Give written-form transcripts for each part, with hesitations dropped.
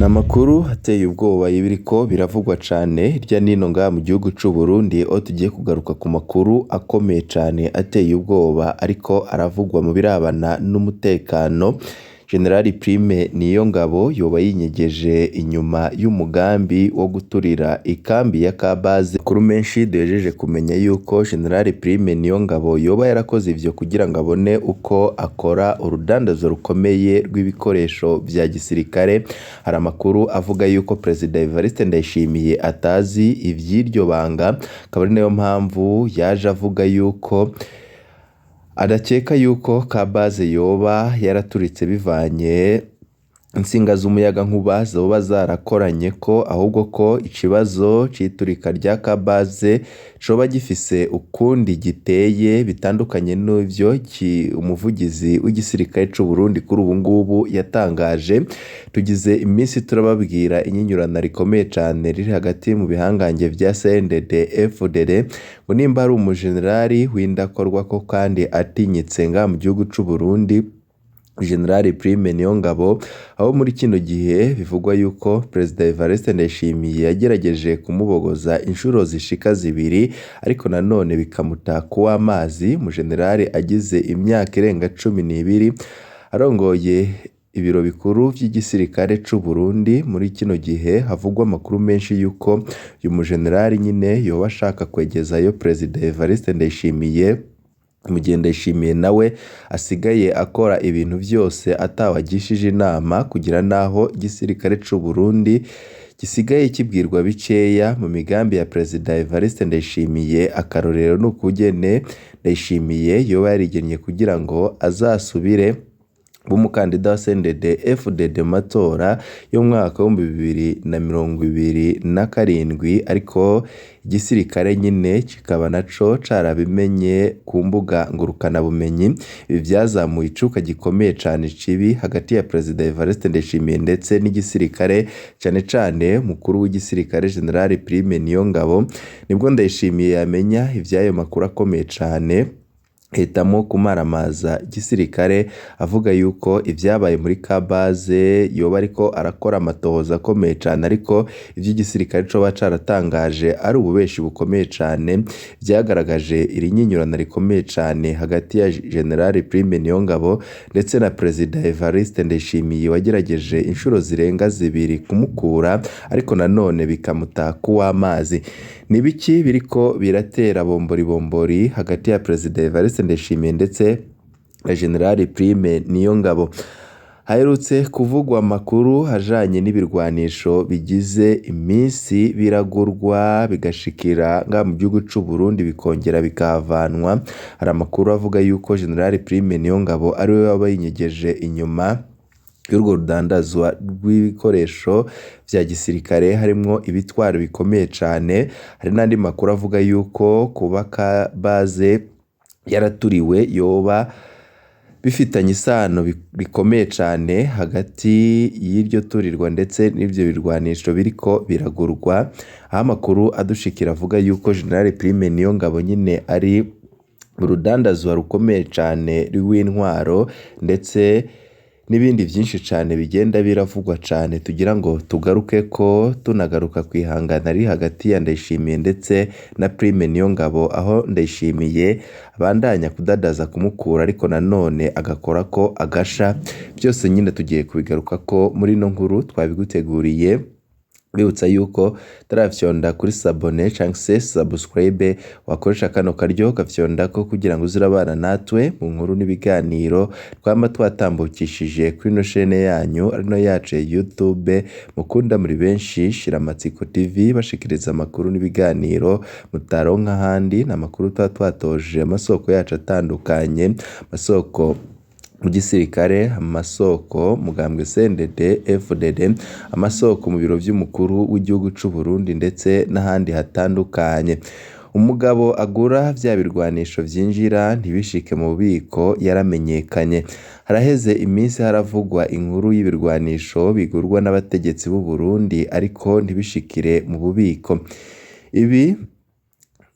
Ni amakuru ateye ubwoba y'ibiriko biravugwa cane hirya n'ino ngaha mu gihugu c'u Burundi, aho tugiye kugaruka ku makuru akomeye cane ateye ubwoba ariko aravugwa mu birabana n'umutekano. General Prime Niyongabo yoba yinyegeje inyuma y'umugambi wo guturira ikambi ya Kabaze. Amakuru menshi duhejeje kumenya yuko General Prime Niyongabo yoba yarakoze ivyo kugira ngo abone uko akora urudandazo rukomeye rw'ibikoresho vya gisirikare. Hari amakuru avuga yuko Perezida Evariste Ndayishimiye atazi ivy'iryo banga, akaba ari nayo mpamvu yaje avuga yuko adakeka yuko Kabaze yoba yaraturitse bivanye intsinga z'umuyagankuba zoba zarakoranyeko, ahubwo ko ikibazo c'iturika rya Kabaze coba gifise ukundi giteye bitandukanye n'ivyo umuvugizi w'igisirikare c'u Burundi kuri ubu ngubu yatangaje. Tugize iminsi turababwira inyinyurana rikomeye cane riri hagati mu bihangange vya CNDD FDD, ngo nimba ari umujenerali w'indakorwako kandi atinyitse ngaha mu gihugu c'u Burundi, General Prime Niyongabo, aho muri kino gihe bivugwa yuko Perezida Evariste Ndayishimiye yagerageje kumubogoza inshuro zishika zibiri, ariko nanone bikamuta kuw'amazi. Umujenerali agize imyaka irenga 12 arongoye ibiro bikuru vy'igisirikare c'u Burundi. Muri kino gihe havugwa amakuru menshi yuko uyu mujenerali nyene yoba ashaka kwegezayo Perezida Evariste Ndayishimiye, mu gihe Ndayishimiye nawe asigaye akora ibintu vyose atawe agishije inama, kugira naho igisirikare c'u Burundi gisigaye kibwirwa bikeya mu migambi ya Perezida Evariste Ndayishimiye. Akarorero ni ukugene Ndayishimiye yoba yarigennye kugira ngo azasubire kuba umukandida wa CNDD FDD mu matora y'umwaka w'2027, ariko igisirikare nyene kikaba naco carabimenye ku mbuga ngurukanabumenyi. Ibi vyazamuye icuka gikomeye cane cibi hagati ya Perezida Evariste Ndayishimiye ndetse n'igisirikare, cane cane umukuru w'igisirikare General Prime Niyongabo. Nibwo Ndayishimiye yamenya ivy'ayo makuru akomeye cane, ahitamwo kumaramaza igisirikare avuga yuko ivyabaye muri Kabaze yoba ariko arakora amatohoza akomeye cane, ariko ivy'igisirikare coba caratangaje ari ububeshi bukomeye cane. Vyagaragaje irinyinyurana rikomeye cane hagati ya General Prime Niyongabo ndetse na Perezida Evariste Ndayishimiye wagerageje inshuro zirenga zibiri kumukura, ariko nanone bikamuta kuw'amazi. Ni ibiki biriko biratera bombori bombori hagati ya Perezida Evariste Ndayishimiye ndetse na General Prime Niyongabo? Haherutse kuvugwa amakuru ajanye n'ibirwanisho bigize iminsi biragurwa bigashikira ngaha mu gihugu c'u Burundi bikongera bikahavanwa. Hari amakuru avuga yuko General Prime Niyongabo ariwe waba yinyegeje inyuma y'urwo rudandazwa rw'ibikoresho vya gisirikare, harimwo ibitwaro bikomeye cane. Hari n'andi makuru avuga yuko kuba Kabaze yaraturiwe yoba bifitanye isano rikomeye cane hagati y'iryo turirwa ndetse n'ivyo birwanisho biriko biragurwa, aho amakuru adushikira avuga yuko General Prime Niyongabo nyene ari mu rudandazwa rukomeye cane rw'intwaro ndetse n'ibindi vyinshi cane bigenda biravugwa cane, tugira ngo tugarukeko tunagaruka kw'ihangana riri hagati ya Ndayishimiye ndetse na Prime Niyongabo, aho Ndayishimiye abandanya kudadaza kumukura ariko nanone agakorako agasha. Vyose nyene tugiye kubigarukako muri ino nkuru twabiguteguriye, bibutsa yuko utarafyonda kuri sabone canke se subscribe, wakoresha kano karyo ugafyondako kugira ngo uze urabana natwe mu nkuru n'ibiganiro twama twatambukishije kuri ino shene yanyu ari nayo yacu ya YouTube mukunda muri benshi, Shiramatsiko TV, bashikiriza amakuru n'ibiganiro mutaronka ahandi. Ni amakuru tuba twatoje amasoko yacu atandukanye, amasoko mu gisirikare, amasoko mugambwe CNDD FDD, amasoko mu biro vy'umukuru w'igihugu c'u Burundi ndetse n'ahandi hatandukanye. Umugabo agura vya birwanisho vyinjira ntibishike mu bubiko yaramenyekanye. Haraheze iminsi haravugwa inkuru y'ibirwanisho bigurwa n'abategetsi b'u Burundi ariko ntibishikire mu bubiko. Ibi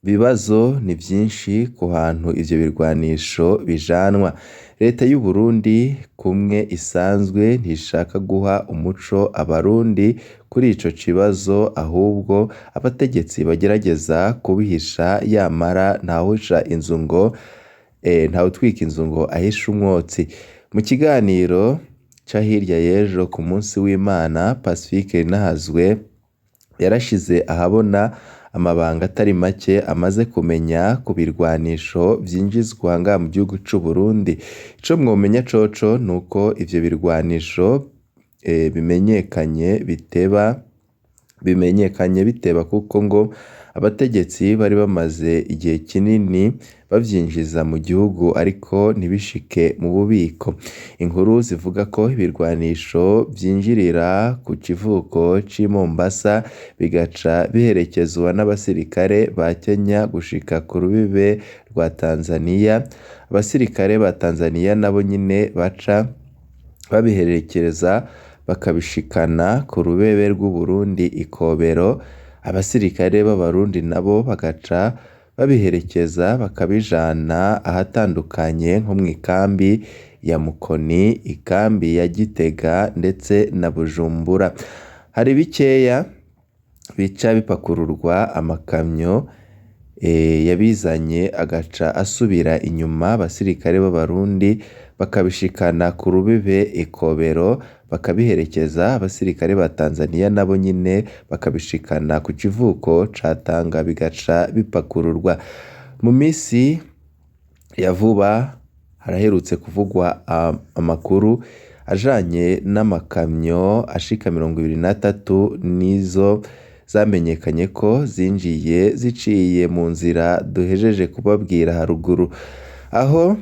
Ibibazo ni vyinshi ku hantu ivyo birwanisho bijanwa. Leta y'u Burundi kumwe isanzwe ntishaka guha umuco abarundi kuri ico kibazo, ahubwo abategetsi bagerageza kubihisha, yamara ntawuhisha inzu ngo ntawutwika inzu ngo ahishe umwotsi. Mu kiganiro ca hirya y'ejo ku munsi w'Imana, Pacifique Nahazwe yarashize ahabona amabanga atari make amaze kumenya ku birwanisho vyinjizwa ngaha mu gihugu c'u Burundi. Ico mwomenya coco nuko ivyo birwanisho bimenyekanye biteba kuko ngo abategetsi bari bamaze igihe kinini bavyinjiza mu gihugu ariko ntibishike mu bubiko. Inkuru zivuga ko ibirwanisho vyinjirira ku kivuko c'i Mombasa bigaca biherekezwa n'abasirikare ba Kenya gushika ku rubibe rwa Tanzania. Abasirikare ba Tanzania nabo nyene baca babiherekereza bakabishikana ku rubebe rw'u Burundi i Kobero, abasirikare b'Abarundi nabo bagaca babiherekeza bakabijana ahatandukanye nko mw'ikambi ya Mukoni, ikambi ya Gitega ndetse na Bujumbura. Hari bikeya bica bipakururwa amakamyo yabizanye agaca asubira inyuma, abasirikare b'Abarundi bakabishikana ku rubibe i Kobero bakabiherekeza, abasirikare ba Tanzania nabo nyene bakabishikana ku kivuko ca Tanga bigaca bipakururwa. Mu misi ya vuba haraherutse kuvugwa amakuru ajanye n'amakamyo ashika 23 nizo zamenyekanye ko zinjiye ziciye mu nzira duhejeje kubabwira haruguru. Aho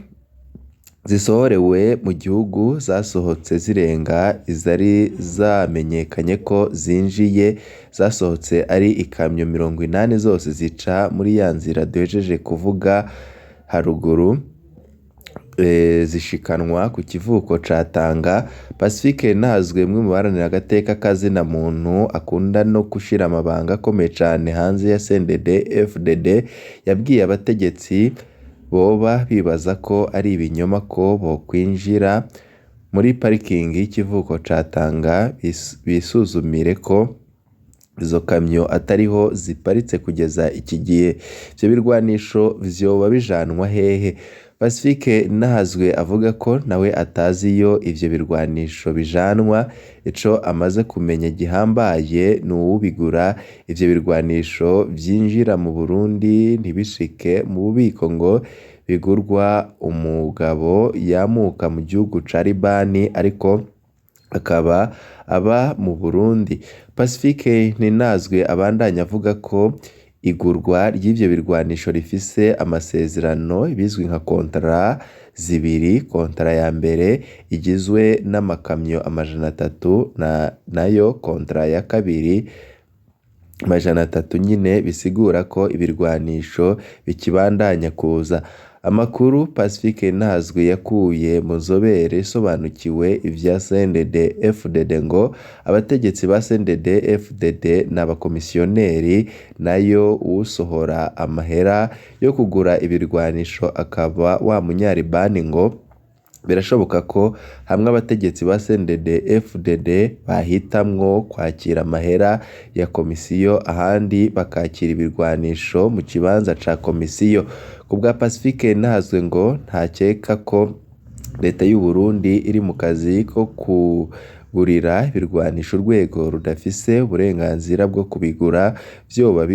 zisohorewe mu gihugu zasohotse zirenga izari zamenyekanye ko zinjiye, zasohotse ari ikamyo 80 zose zica muri ya nzira duhejeje kuvuga haruguru, zishikanwa ku kivuko ca Tanga. Pacifique Nahazwe, umwe mu baharanira agateka ka zina muntu akunda no gushira amabanga akomeye cane hanze ya CNDD FDD, yabwiye abategetsi boba bibaza ko ari ibinyoma ko bokwinjira muri parikingi y'ikivuko ca Tanga bisuzumire ko izo kamyo atariho ziparitse kugeza iki gihe. Ivyo birwanisho vyoba bijanwa hehe? Pacifique Nahazwe avuga ko nawe atazi iyo ivyo birwanisho bijanwa, ico amaze kumenya gihambaye ni uwubigura. Ivyo birwanisho vyinjira mu Burundi ntibishike mu bubiko ngo bigurwa umugabo yamuka mu gihugu ca Libani ariko akaba aba mu Burundi. Pacifique Nahazwe abandanya avuga ko igurwa ry'ivyo birwanisho rifise amasezerano bizwi nka contrat zibiri. Contrat ya mbere igizwe n'amakamyo 300 nayo contrat ya kabiri 300 nyine, bisigura ko ibirwanisho bikibandanya kuza. Amakuru Pacifique Nahazwe yakuye mu nzobere isobanukiwe ivya CNDD FDD ngo abategetsi ba CNDD FDD n'abakomisiyoneri, nayo uwusohora amahera yo kugura ibirwanisho akaba wa munyaribani. Ngo birashoboka ko hamwe abategetsi ba CNDD FDD bahitamwo kwakira amahera ya komisiyo ahandi bakakira ibirwanisho mu kibanza ca komisiyo. Ku bwa Pacifique Nahazwe ngo ntakeka ko leta y'u Burundi iri mu kazi ko kugurira ibirwanisho urwego rudafise uburenganzira bwo kubigura, vyoba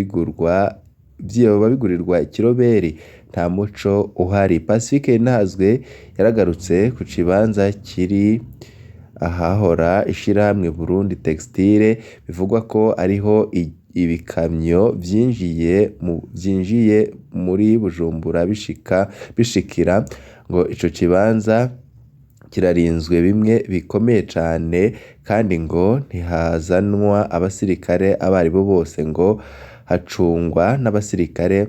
bigurirwa ikiroberi, nta muco uhari. Pacifique Nahazwe yaragarutse ku kibanza kiri ahahora ishirahamwe Burundi Textile, bivugwa ko ariho ibikamyo vyinjiye muri Bujumbura bishikira. Ngo ico kibanza kirarinzwe bimwe bikomeye cane, kandi ngo ntihazanwa abasirikare abaribo bose, ngo hacungwa n'abasirikare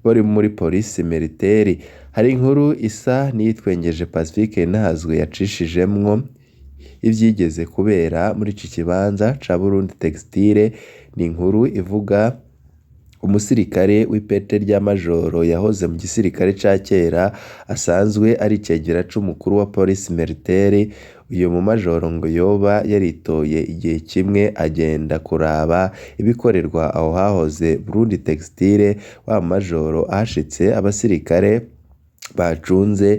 bari muri polisi militaire. Hari inkuru isa n'iyitwengeje Pacifique Nahazwe yacishijemwo ivyigeze kubera muri iki kibanza ca Burundi Textile. Ni inkuru ivuga Umusirikare w'ipete rya majoro yahoze mu gisirikare ca kera asanzwe ari icegera c'umukuru wa polisi militaire, uyo mu majoro ngo yoba yaritoye igihe kimwe agenda kuraba ibikorerwa aho hahoze Burundi Textile. Wa majoro ahashitse abasirikare bacunze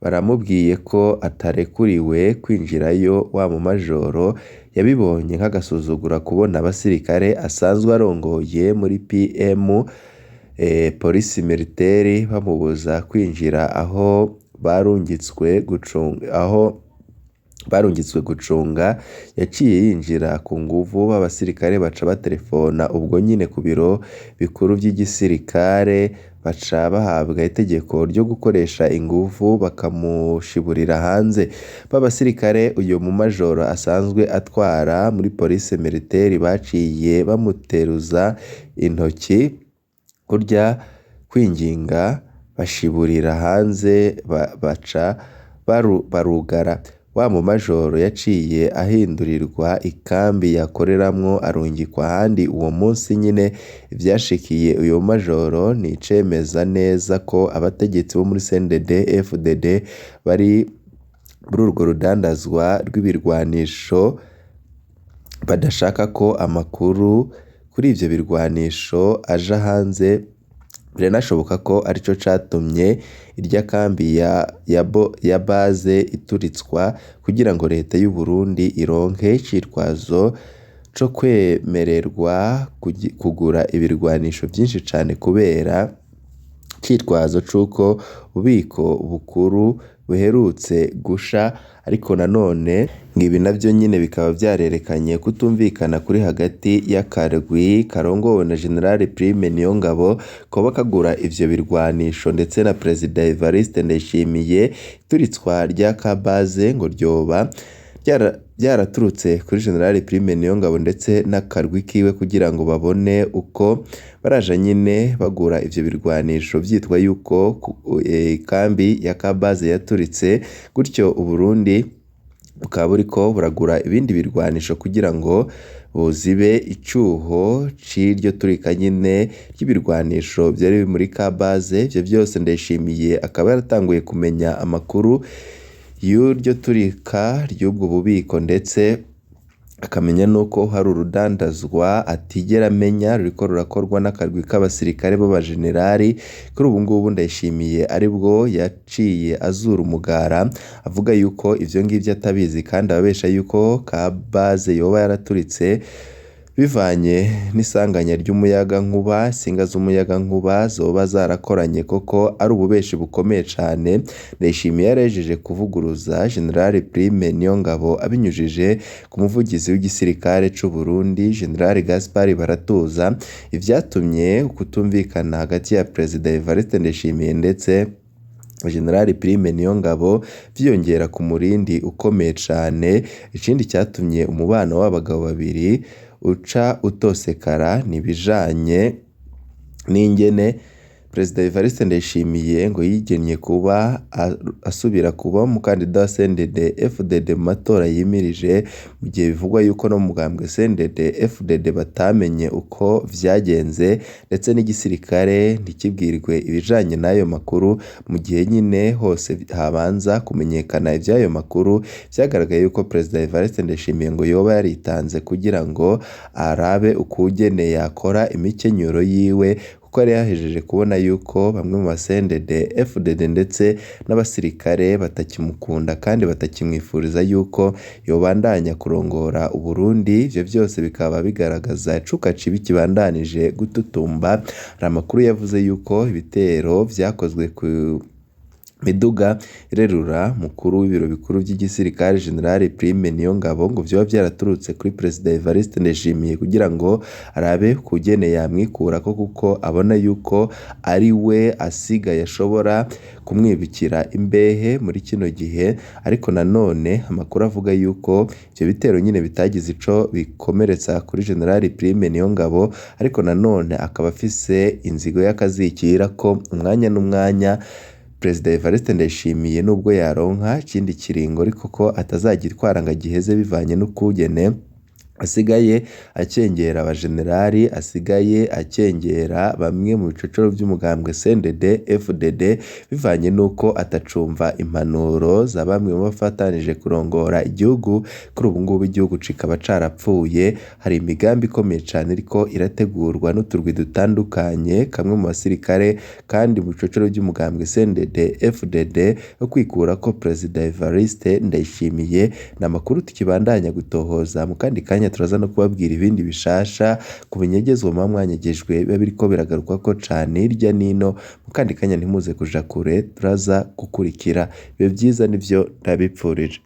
baramubwiye ko atarekuriwe kwinjirayo. Wa mu majoro yabibonye nk'agasuzugura kubona abasirikare asanzwe arongoye muri PM polisi militaire bamubuza kwinjira aho barungitswe gucunga, aho barungitswe gucunga. Yaciye yinjira ku nguvu, b'abasirikare baca baterefona ubwo nyine ku biro bikuru vy'igisirikare, baca bahabwa itegeko ryo gukoresha inguvu bakamushiburira hanze. B'abasirikare uyo mu majoro asanzwe atwara muri polisi militaire baciye bamuteruza intoki kurya kwinginga, bashiburira hanze, baca barugara. Wa mu majoro yaciye ahindurirwa ikambi yakoreramwo arungikwa ahandi uwo munsi nyine. Ivyashikiye uyo majoro ni icemeza neza ko abategetsi bo muri CNDD FDD bari muri urwo rudandazwa rw'ibirwanisho badashaka ko amakuru kuri ivyo birwanisho aja hanze. Biranashoboka ko arico catumye irya kambi ya base ituritswa, kugira ngo leta y'u Burundi ironke icitwazo co kwemererwa kugura ibirwanisho vyinshi cane, kubera icitwazo c'uko ububiko bukuru buherutse gusha. Ariko nanone ngo ibi navyo nyine bikaba vyarerekanye kutumvikana kuri hagati y'akarwi karongowe na General Prime Niyongabo koba kagura ivyo birwanisho ndetse na Perezida Evariste Ndayishimiye. Ituritswa rya Kabaze ngo ryoba ryaraturutse kuri General Prime Niyongabo ndetse n'akarwi kiwe, kugira ngo babone uko baraja nyine bagura ivyo birwanisho vyitwa yuko ikambi ya Kabaze yaturitse. Gutyo Uburundi bukaba buriko buragura ibindi birwanisho kugira ngo buzibe icuho c'iryo turika nyine ry'ibirwanisho vyari biri muri Kabaze. Ivyo vyose Ndayishimiye akaba yaratanguye kumenya amakuru y'uryo turika ry'ubwo bubiko, ndetse akamenya nuko hari urudandazwa atigera amenya ruriko rurakorwa n'akarwi k'abasirikare b'abajenerali. Kuri ubu ngubu Ndayishimiye aribwo yaciye azura umugara avuga yuko ivyo ngivyo atabizi, kandi ababesha yuko Kabaze yoba yaraturitse bivanye n'isanganya ry'umuyagankuba, insinga z'umuyagankuba zoba zarakoranye, koko ari ububeshi bukomeye cane. Ndayishimiye yarejeje kuvuguruza General Prime Niyongabo abinyujije ku muvugizi w'igisirikare c'u Burundi General Gaspard Baratuza, ivyatumye ukutumvikana hagati ya Perezida Evariste Ndayishimiye ndetse General Prime Niyongabo vyiyongera ku murindi ukomeye cane. Ikindi cyatumye umubano w'abagabo babiri uca utosekara ni ibijanye n'ingene Perezida Evariste Ndayishimiye ngo yigennye kuba asubira kuba umukandida wa CNDD FDD mu matora yimirije, mu gihe bivugwa yuko no mu mugambwe CNDD FDD batamenye uko vyagenze, ndetse n'igisirikare ntikibwirwe ibijanye n'ayo makuru, mu gihe nyine hose habanza kumenyekana ivy'ayo makuru. Vyagaragaye yuko Perezida Evariste Ndayishimiye ngo yoba yaritanze kugira ngo arabe ukugene yakora imikenyero yiwe, kuko yari yahejeje kubona yuko bamwe mu ba CNDD FDD ndetse n'abasirikare batakimukunda kandi batakimwifuriza yuko yobandanya kurongora Uburundi. Ivyo vyose bikaba bigaragaza icuka cibi kibandanije gututumba. Hari amakuru yavuze yuko ibitero vyakozwe ku miduga irerura mukuru w'ibiro bikuru vy'igisirikare General Prime Niyongabo ngo vyoba vyaraturutse kuri Perezida Evariste Ndayishimiye kugira ngo arabe kugene yamwikurako, kuko abona yuko ari we asigaye ashobora kumwibikira imbehe muri kino gihe. Ariko nanone amakuru avuga yuko ivyo bitero nyine bitagize ico bikomeretsa kuri General Prime Niyongabo, ariko nanone akaba afise inzigo y'akazikira ko umwanya n'umwanya Perezida Evariste Ndayishimiye nubwo yaronka ikindi kiringo ariko ko atazagitwara ngo agiheze, bivanye n'ukugene Asigaye akengera abajenerali, asigaye akengera bamwe mu bicocoro vy'umugambwe CNDD FDD, bivanye n'uko atacumva impanuro za bamwe mu bafatanije kurongora igihugu. Kuri ubu ngubu igihugu kikaba carapfuye, hari imigambi ikomeye cane iriko irategurwa n'uturwi dutandukanye, kamwe mu basirikare kandi mu bicocoro vy'umugambwe CNDD FDD yo kwikurako Perezida Evariste Ndayishimiye. Ni amakuru tukibandanya gutohoza, mu kandi kanya turaza no kubabwira ibindi bishasha ku binyegezwa muba mwanyegejwe biba biriko biragarukwako cane hirya nino. Mu kandi kanya ntimuze kuja kure, turaza gukurikira. Ibihe vyiza nivyo ndabipfurije.